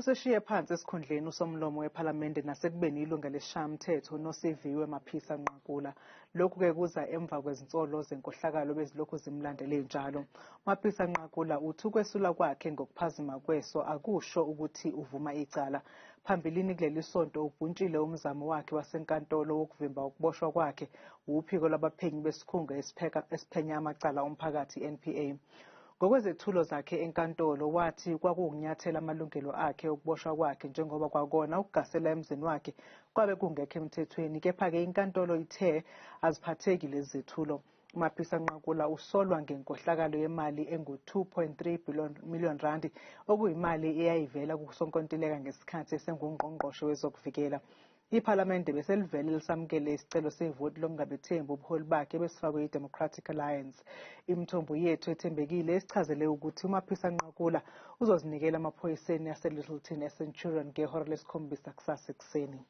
Useshiye phansi esikhundleni uSomlomo wePhalamende nasekubeni yilunga lesiShayamthetho uNosiviwe Mapisa-Nqakula. Lokhu-ke kuza emva kwezinsolo zenkohlakalo bezilokhu zimlandele njalo. Mapisa-Nqakula uthi ukwesula kwakhe ngokuphazima kweso akusho ukuthi uvuma icala. Phambilini kuleli sonto ubhuntshile umzamo wakhe wasenkantolo wokuvimba ukuboshwa kwakhe wuphiko lwabaphenyi besikhungo esiphenya amacala omphakathi NPA. Ngokwezethulo zakhe enkantolo wathi kwakuwukunyathela amalungelo akhe ukuboshwa kwakhe njengoba kwakona ukugasela emzini wakhe kwabe kungekho emthethweni, kepha-ke inkantolo ithe aziphatheki lezi zethulo. UMapisa-Nqakula usolwa ngenkohlakalo yemali engu-2.3 million randi, okuyimali eyayivela kusonkontileka ngesikhathi esengungqongqoshe wezokuvikela. IPhalamende beselivele lisamukele isicelo sevoti lokungabethembi ubuholi bakhe besifakwe yi-Democratic Alliance. Imithombo yethu ethembekile isichazele ukuthi uMapisa-Nqakula uzozinikela emaphoyiseni aseLittleton eCenturion ngehora lesikhombisa kusasa ekuseni.